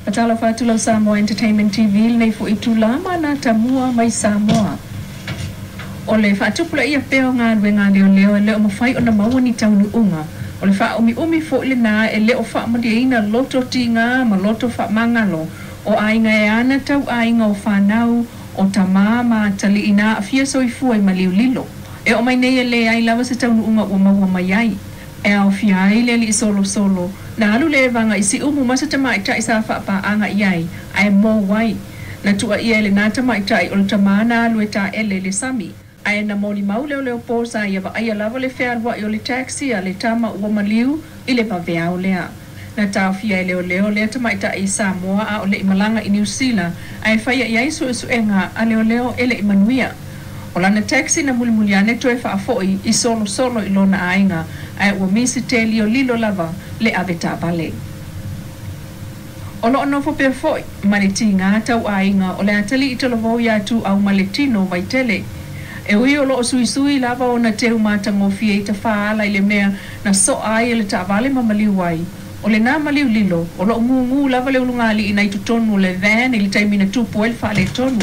Faatalofa atu lau Samoa Entertainment TV i lenei foi itula ma ana atamua mai Samoa. O le faatupulaia pea o galuega a leoleo e le o mafai ona maua ni taunuuga. O le faaumiumi foi lena e le o faamalieina loto tiga ma loto faamagalo o aiga e ana tauaiga o fanau, o tama ma atalii na aafia soifua i maliu lilo. E oo mai nei e leai lava se taunuuga ua maua mai ai. E aofia ai le alii solosolo na alu le evaga i Siumu ma se tamaitai sa faapaaga i ai ae mou ai. Na tuuaia e lena tamaitai o le tama na alu e taele i le sami ae na molimau leoleo po sa ia vaaia lava le fealuai o le taxi a le tama ua maliu i le vaveao lea. Na taofia e leoleo lea tamaitai i Samoa a o le i malaga i Niu Sila ae faia i ai suesuega a leoleo e le i manuia. O lana taxi na mulimuli ane toe faafoi i Solosolo i lona aiga ae ua misitelio lilo lava le avetaavale. O lo o nofo pea foi ma le tiga tauaiga o le atalii talavou ia Tuau Maletino Vaitele. E ui o lo o suisui lava ona teu matagofie i tafaala i le mea na soa ai e le taavale ma maliu ai. O lena maliu lilo, o lo o gugu lava le ulugalii na i totonu o le van i le taimi na tupu ai le faaletonu.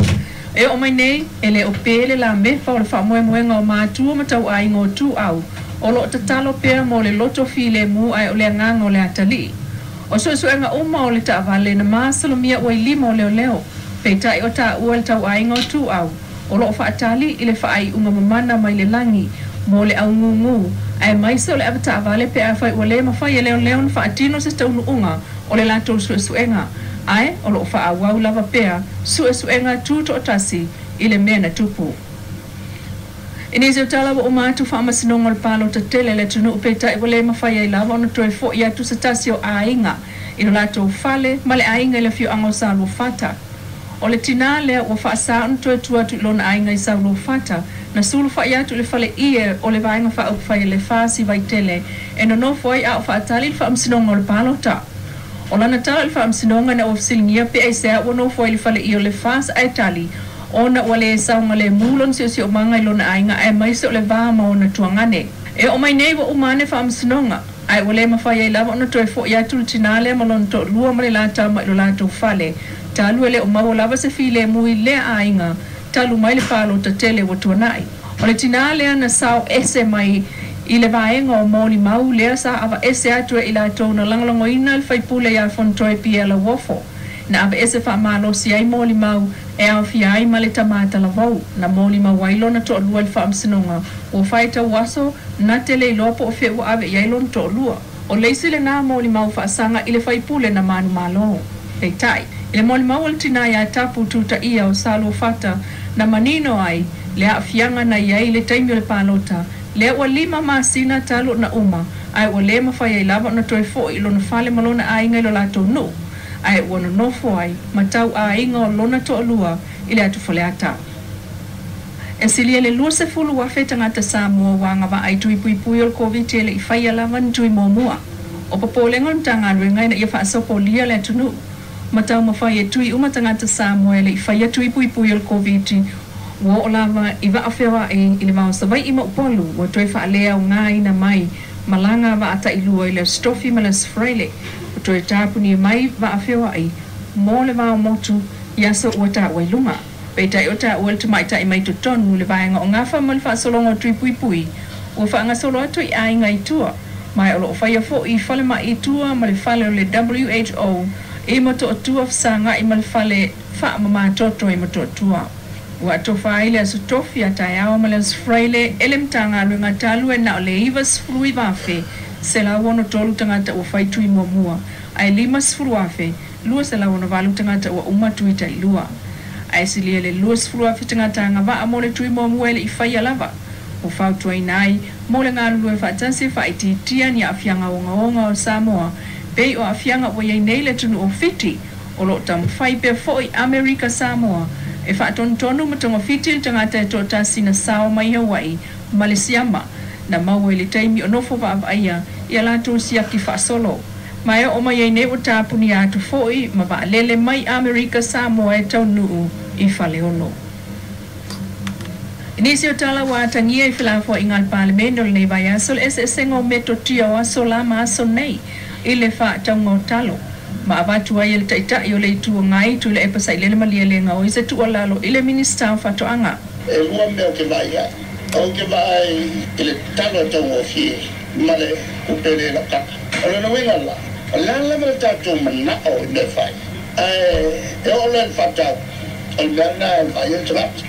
E oo mai nei, e le o pe le lamefa o le faamoemoega o matua ma tauaiga o Tuau, o lo o tatalo pea mo le loto filemu ae o le agaga o le atalii. O suesuega uma o le taavale na masalomia ua i lima o leoleo, peitai o taua e le tauaiga o Tuau, o lo o faatali i le faaiuga mamana mai le lagi mo le augugu aemaise o le avetaavale pe afai ua le mafai e leoleo ona faatino se taunuuga o le latou suesuega, ae o lo o faaauau lava pea suesuega tutoatasi i le mea na tupu. I nisi o tala ua uma atu faamasinoga o le palota tele a le atunuu peitai ua le mafai ai lava ona toe fo'i atu se tasi o aiga i lo latou fale ma le aiga i le afioaga o Saluafata. O le tinā lea ua faasā ona toe tua atu i lona aiga i Sauluafata, na sulufai atu i le fale ie o le Vaega Faaupufai a le FAS i Vaitele e nonofo ai a o faatali le faamasinoga o le palota. O lana tala i le faamasinoga ina ua fesiligia pe aisea ua nofo ai i le fale ie o le FAS ae tali ona ua le saogalemu lona siosiomaga i lona aiga aemaise o le va ma ona tuagane. E oo mai nei ua uma ane faamasinoga, ae ua le mafai ai lava ona toe fo'i atu le tinā lea ma lona toalua ma le la tama i lo latou fale talu e le o maua lava se filemu i lea aiga talu mai le palota tele ua tuanai. O le tinā lea na sao ese mai i le vaega o molimau lea sa aveese atu e i latou na lagolagoina le faipule ia Fonotoe Pierre Lauofo. Na aveese faamalosi ai molimau e aofia ai ma le tama talavou na molimau ai lona toalua i le faamasinoga ua fai tauaso na te le iloa po o fea ua ave i ai lona toalua. O le isi lena molimau faasaga i le faipule na manumalo. Peitai, i le molimau a le tinā ia Tapu Tutaia o Saluafata na manino ai le aafiaga na i ai i le taimi o le palota, lea ua lima masina talu ona uma, ae ua le mafai ai lava ona toe fo'i i lona fale ma lona aiga i lo latou nuu, ae ua nonofo ai ma tauaiga o lona toalua i le atu Faleata. E silia le 20,000 tagata Samoa ua agavaa i tui puipui o le Koviti e le i faia lava ni tui muamua. O popolega o le Matagaluega ina ia faasopolia le atunuu ma taumafai e tui uma tagata Samoa e le i faia tui puipui o le Koviti ua oo lava i vaa feoai i le va o Savaii ma Upolu ua toe faaleaogaina mai malaga a vaa tailua i le Aso Tofi ma le Aso Faraile ua toe tapunia mai vaa feoai mo le va o motu i aso ua taua i luga. Peitai o taua le tamaitai mai totonu le vaega o Gafa ma le faasologa o tui puipui ua faagasolo atu i aiga i tua, ma o lo o faia foi i falemai i tua ma le fale o le WHO i Motootua fesagai ma le fale faamamatoto i Motootua. Ua atofa ai le Aso Tofi a taeao ma le Aso Faraile e le Matagaluega talu e na o le 99,163 tagata ua fai tui muamua, ae 50,268 tagata ua uma tui tailua. Ae silia le 20,000 tagata agavaa mo le tui muamua e le i faia lava. Ua fautuaina ai mo le galulue faatasi e faaitiitia ni aafiaga ogaoga o Samoa pei o aafiaga ua i ai nei le atunuu o Fiti, o lo o taumafai pea foi Amerika Samoa e faatonutonu ma togafiti le tagata e toatasi na sao mai Hawaii ma le siama na maua i le taimi o nofo vaavaaia i a latou siaki faasolo. Ma e oo mai ai nei ua tapunia atu foi ma vaalele mai Amerika Samoa e taunuu i Faleolo. I nisi o tala ua atagia i felafoaiga a le Palemene o lenei vaiaso le eseesega o metotia o aso la ma aso nei i le faatauga o talo. Ma avatu ai e le Taitai o le Itu Agai, Tuilaepa Sailele Malielegaoi, se tuualalo i le Minisita o Faatoaga. E lua mea ou te vaai ai. Ou te vaai i le talo e taugofie ma le tupe le lautata. O lona uiga la, o le a lava le tatou manao i mea fai, ae e oo loa i le faatau, o le mea lena e vaai ai le tagata.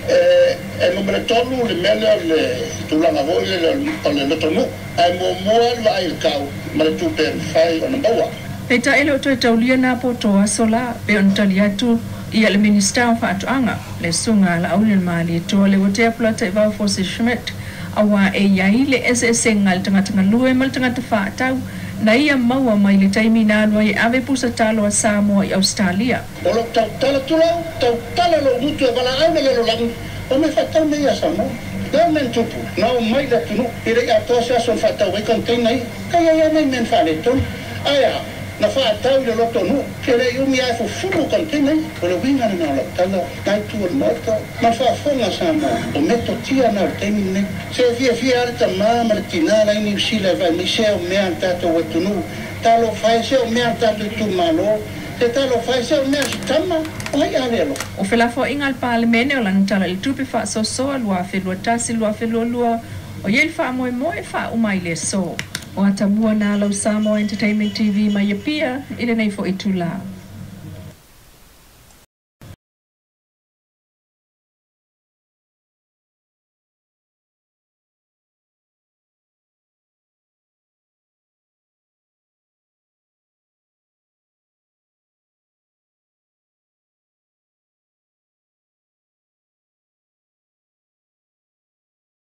E numera tolu le mea lea o le tulaga foi lele o le lotonuu, ae muamua le vaai i le tau ma le tupe e mafai ona maua. Peitai e le o toe taulia na poto aso la, pe ona tali atu ia le Minisita o Faatoaga, le Susuga a Laaulialemalietoa Leuatea Polataivao Fosi Schmidt, auā e i ai le eseesega i le tagata galue ma le tagata faatau na ia maua mai le taimi na alu ai e ave pusa talo a Samoa i Ausetalia. O lou tautala tulou, tautala lou gutu e valaau le lalolagi, o mea faatau nei ia Samoa. Le a le mea na tupu? Na omai le atunuu, e le i atoa se aso na faatau ai container ia. Ka i ai lava nai mea na faaletonu. Ae a? Na faatau i le lotonuu, e le i umi ae fufulu container ia. O le uiga lena o lau tala, na itu o le Maota, ma le faafofoga a Samoa, o metotia na o le taimi lenei. Se e fiafia lava le tama ma le tina la i Niu Sila e vaai mai se o mea a le tatou atunuu, talofa e, se o mea a le tatou itumalo, se talofa e, se o mea a si tama, o ai a le alofa. O felafoaiga a le Palemene o lana Tala i le Tupe Faasoasoa 2021/2022 o i ai le faamoemoe e faauma ai le aso. O atamua na lau Samoa Entertainment TV mai Apia i lenei foi itula.